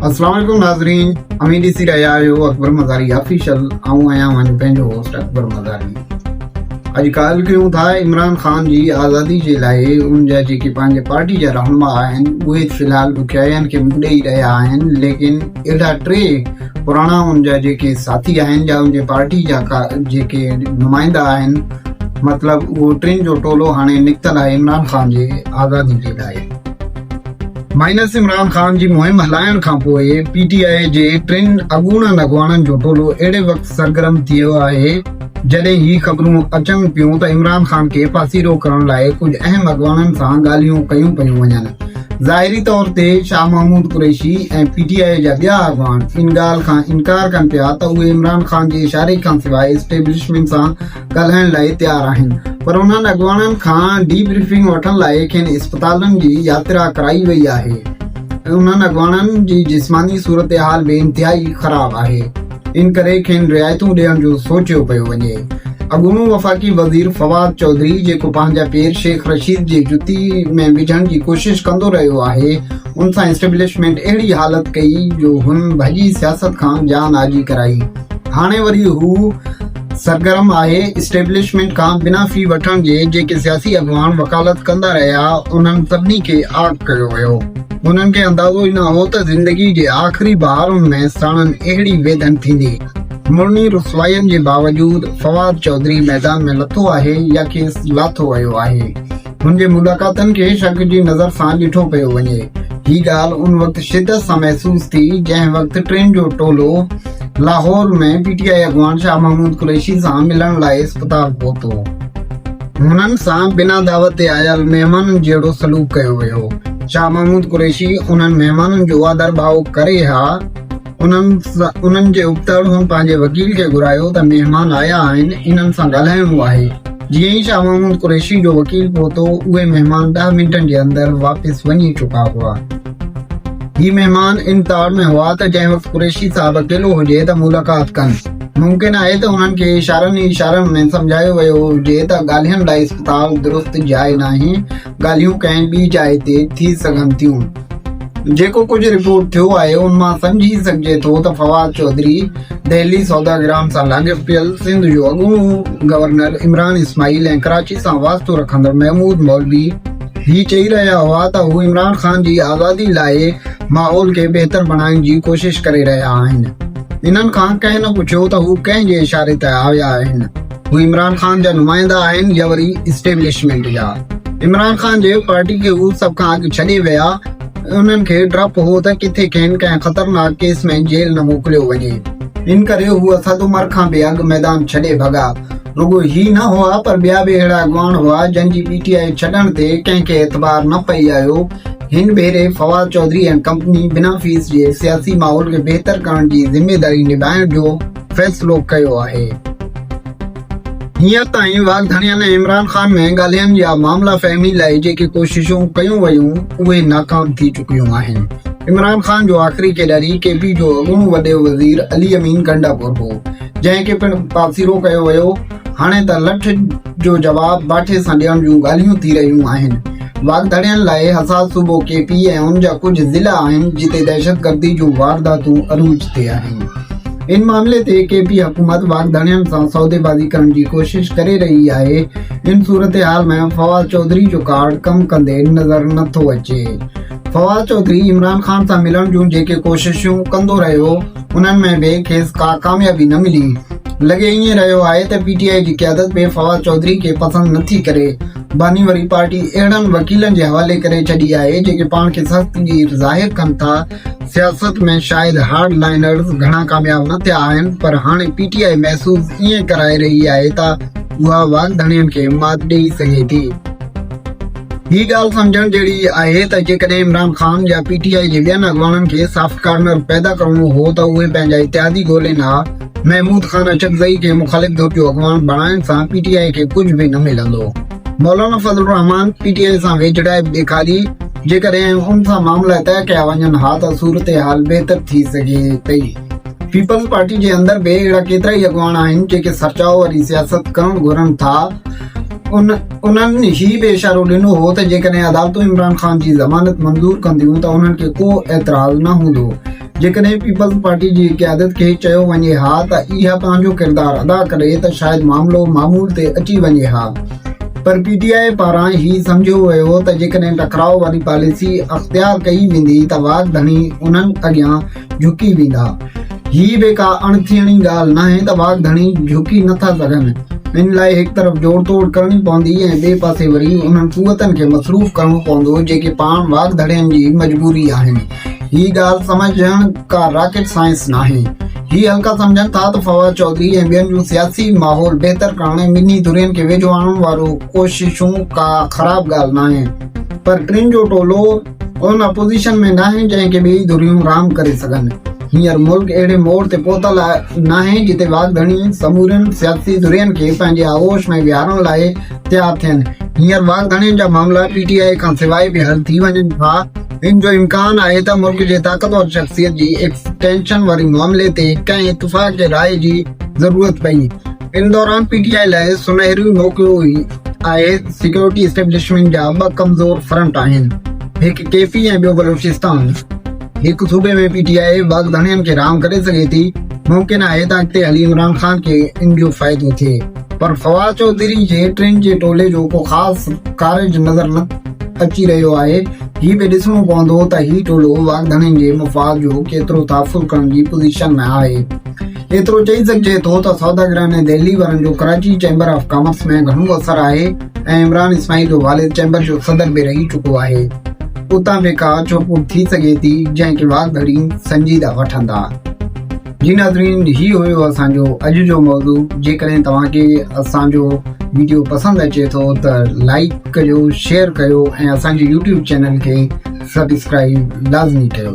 السلام عليڪم ناظرين اوهين ڏسي رهيا آهيو اڪبر مزاري آفيشل آئون آهيان اوهان جو پنهنجو هوسٽ اڪبر مزاري اڄ ڳالهه ڪيون ٿا عمران خان جي آزادي جي لاء ان جا جيڪي پنهنجي پارٽي جا رهنما آهن اهي في الحال ڏکيائين کي منهن ڏئي رهيا آهن ليڪن اهڙا ٽي پراڻا ان جا جيڪي ساٿي آهن يا ان جي پارٽي جا جيڪي نمائندا آهن مطلب اهو ٽن جو ٽولو هاڻي نڪتل آهي عمران خان جي آزادي جي لاء مائنس عمران خان جي مهم هلائڻ کانپوء پي ٽي آء جي ٽن اڳوڻن اڳواڻن جو ٽولو اهڙي وقت سرگرم ٿيو آهي جڏهن هي خبرون اچن پيون ته عمران خان کي پاسيرو ڪرڻ لاء ڪجهه اهم اڳواڻن سان ڳالهيون ڪيون پيون وڃن. ظاهري طور تي Shah Mahmood Qureshi ۽ P T I جا ٻيا اڳواڻ ان ڳالهه کان انڪار ڪن پيا ته اهي عمران خان جي اشاري کانسواء اسٽيبلشمينٽ سان ڳالهائڻ لاء تيار آهن پر انهن اڳواڻن کان ڊي بريفنگ وٺڻ لاء کين اسپتالن جي ياترا ڪرائي وئي آهي ۽ انهن اڳواڻن جي جسماني صورتحال به انتهائي خراب آهي ان ڪري کين رعايتون ڏيڻ جو سوچيو پيو وڃي. اڳوڻو وفاقي وزير فواد چوڌري جيڪو پنهنجا پير شيخ رشيد جي جتي ۾ وجهڻ جي ڪوشش ڪندو رهيو آهي ان سان اسٽيبلشمينٽ اهڙي حالت ڪئي جو هن ڀڄي سياست کان جان آجي ڪرائي هاڻي وري هو سرگرم آهي، اسٽيبلشمينٽ کان بنا في وٺڻ جي جيڪي سياسي اڳواڻ وڪالت ڪندا رهيا انهن سڀني کي عاق ڪيو ويو. انهن کي اندازو ئي نه هو ته زندگي جي آخري بهارن ۾ ساڻن اهڙي ويڌن ٿيندي. مڙني رسوائين جي باوجود فواد چوڌري ميدان ۾ لٿو آهي يا کيس لاٿو ويو آهي. هن جي ملاقاتن کي شڪ جي نظر سان ڏٺو پيو وڃي. هي ڳالهه ان وقت شدت سان محسوس ٿي جنهن وقت ٽرين جو ٽولو لاهور ۾ پي ٽي آء اڳواڻ شاهه محمود قريشي سان ملڻ لاء اسپتال پهتو. هنن سان بنا دعوت تي آيل مهمانن جهڙو سلوڪ ڪيو ويو. شاهه محمود قريشي انهن مهمانن جو آڌرڀاء ڪري ها. انهن جي ابتڙ هن پنهنجي وڪيل کي گهرايو ته مهمان آيا آهن انهن سان ڳالهائڻو آهي. جيئن ئي شاهه محمود قريشي جو وڪيل پهتو، اهي مهمان ڏهه منٽن جي اندر واپس وڃي چڪا هئا. هي مهمان ان تاڙ ۾ هئا ته جنهن وقت قريشي صاحب اڪيلو هجي ته ملاقات ڪن. ممڪن آهي ته انهن کي اشارن ئي اشارن ۾ سمجهايو ويو هجي ته ڳالهين لاء اسپتال درست جاء ناهي، ڳالهيون ڪنهن ٻي جاء تي ٿي سگهن ٿيون. جيڪو ڪجهه رپورٽ ٿيو آهي ان مان سمجهي سگهجي ٿو ته فواد چوڌري دهلي سوداگران سان لاڳاپيل سنڌ جو اڳوڻو گورنر عمران اسماعيل ۽ ڪراچي سان واسطو رکندڙ محمود مولوي هي چئي رهيا هئا ته هو عمران خان جي آزادي لاء ماحول کي بهتر بڻائڻ جي ڪوشش ڪري رهيا آهن. انهن کان ڪنهن نه پڇيو ته هو ڪنهن جي اشاري تي آيا آهن. هو عمران خان جا نمائندا آهن يا وري اسٽيبلشمينٽ جا. عمران خان جي پارٽي کي هو سڀ کان اڳ ڇڏي ويا، انهن کي ڊپ هو ته ڪٿي کين ڪنهن خطرناڪ ڪيس ۾ جيل نه موڪليو وڃي، ان ڪري هو اسد عمر کان به اڳ ميدان ڇڏي ڀڳا. رڳو هي نه هئا پر ٻيا به اهڙا اڳواڻ هئا جن جي پي ٽي آء ڇڏڻ تي ڪنهن کي اعتبار نه پئي آيو. هن ڀيري فواد چوڌري ۽ ڪمپني بنا فيس جي سياسي ماحول کي بهتر ڪرڻ جي ذميواري نڀائڻ جو فيصلو ڪيو آهي. هينئر تائين واڳ ڌڻين ۽ عمران خان ۾ ڳالهين يا معاملا فهمي لاء جيڪي ڪوششون ڪيون ويون اهي ناڪام ٿي چڪيون آهن. عمران خان جو آخري کيڏاري ڪي پي جو اڳوڻو وڏي وزير علي امين گنڊاپور هو جنهن کي پڻ پاسيرو ڪيو ويو. هاڻي ته لٺ جو جواب باٺي سان ڏيڻ جون ڳالهيون ٿي رهيون آهن. واڳ ڌڻين لاء حساس صوبو ڪي پي ۽ ان جا ڪجهه ضلعا آهن جتي دهشتگردي جون وارداتون عروج تي آهن. ان معاملي تي ڪي پي حڪومت واڳ ڌڻين سان سوديبازي ڪرڻ جي ڪوشش ڪري رهي آهي، ان صورتحال ۾ فواد چوڌري جو ڪارڊ ڪم ڪندي نظر نه ٿو اچي. فواد چوڌري عمران خان سان ملڻ جون جيڪي ڪوششون ڪندو رهيو، انهن ۾ به کيس ڪا ڪاميابي نه ملي. لڳي ائين رهيو آهي ته پي ٽي آء جي قيادت به فواد چوڌري کي پسند نه ٿي ڪري. باني وري پارٽي اهڙن وڪيلن جي حوالي ڪري ڇڏي آهي، جيڪي پاڻ کي سخت گير ظاهر ڪن ٿا، سياست ۾ شايد هارڊ لائنرز گهڻا ڪامياب نه ٿيا آهن پر هاڻي پي ٽي آء محسوس ائين ڪرائي رهي آهي ته اها واڳ ڌڻين کي مات ڏئي سگهي ٿي. هي ڳالهه سمجهڻ جهڙي آهي ته جيڪڏهن عمران خان يا پي ٽي آء جي ٻين اڳواڻن کي سافٽ ڪارنر پيدا ڪرڻو هو ته اهي پنهنجا اتحادي ڳولين ها، محمود خان اچڪزئي کي مخالف ڌر جو اڳواڻ بڻائڻ سان پي ٽي آء کي ڪجهه به نه ملندو. Maulana Fazl ur Rehman P T I سان ويجهڙائپ ڏيکاري، جيڪڏهن ان سان معاملا طئي ڪيا وڃن ها ته صورتحال بهتر ٿي سگهي پئي. پيپلز پارٽي جي اندر به اهڙا ڪيترائي اڳواڻ آهن جيڪي سرچاء واري سياست ڪرڻ گهرن ٿا. انهن هي به اشارو ڏنو هو ته جيڪڏهن عدالتون عمران خان جي ضمانت منظور ڪنديون ته انهن کي ڪو اعتراض نه هوندو. جيڪڏهن پيپلز پارٽي جي قيادت کي چيو وڃي ها ته اها پنهنجو ڪردار ادا ڪري ته شايد معاملو معمول تي اچي وڃي ها پر پي ٽي آء پاران هي سمجهيو ويو ته جيڪڏهن ٽڪراء واري پاليسي اختيار ڪئي ويندي ته واڳ ڌڻي انهن اڳيان جهڪي ويندا. هي به ڪا اڻ ٿيڻي ڳالهه ناهي ته واڳ ڌڻي جهڪي نه ٿا سگهن. ان لاء هڪ طرف جوڙ توڙ ڪرڻي پوندي ۽ ٻئي پاسي وري انهن قوتن کي مصروف ڪرڻو پوندو جيڪي پاڻ واڳ ڌڻين جي مجبوري آهن. هي ڳالهه سمجهڻ ڪا راڪيٽ سائنس ناهي. هي حلقا سمجهن ٿا ته فواد چوڌري ۽ ٻين جون سياسي ماحول بهتر ڪرڻ ۽ ٻنهي ڌرين کي ويجهو آڻڻ وارو ڪوششون ڪا خراب ڳالهه ناهي پر ٽن جو ٽولو ان اپوزيشن ۾ ناهي جنهن کي ٻئي ڌريون رام ڪري سگهن. هينئر ملڪ اهڙي موڙ تي پهتل ناهي جتي واڳ ڌڻي سمورين سياسي ڌرين کي پنهنجي آغوش ۾ ويهارڻ لاء تيار ٿين. هينئر واڳ ڌڻين جا معاملا پي ٽي آء کان سواء به حل ٿي وڃن ٿا. ان جو امڪان آهي ته ملڪ جي طاقتور شخصيت جي ايڪسٽينشن واري معاملي تي ڪنهن اتفاق راء جي ضرورت پئي. ان دوران پي ٽي آء لاء سنهري موقعو آهي. سيڪيورٽي اسٽيبلشمينٽ جا ٻه ڪمزور فرنٽ آهن، هڪ ڪي پي ۽ ٻيو بلوچستان. هڪ صوبي ۾ پي ٽي آء واڳ ڌڻين کي رام ڪري سگهي ٿي، ممڪن آهي ته اڳتي هلي عمران خان کي ان جو فائدو ٿئي، پر فواد چوڌري جي ٽن جي ٽولي جو ڪو خاص ڪارج نظر نه اچي رهيو آهي. هي به ڏسڻو پوندو ته هي ٽولو واڳ ڌڻين جي مفاد جو ڪيترو تحفظ ڪرڻ جي پوزيشن ۾ آهي. ايترو چئي سگهجي ٿو ته سوداگران دهلي وارن جو ڪراچي چيمبر آف ڪامرس ۾ گهڻو اثر آهي ۽ عمران اسماعيل جو والد چيمبر جو صدر به رهي چڪو آهي اتان به ڪا چوپوٽ ٿي سگهي ٿي جنهن کي واڳ ڌڻي سنجيده وٺندا. جي ناظرين هي هيو اسان جو اڄ جو موضوع جيڪڏهن توهان کي اسان جو ويڊيو پسند اچي ٿو ته لائيڪ ڪيو شيئر ڪيو ۽ اسان جي يوٽيوب چينل کي سبسڪرائيب لازمي ڪيو.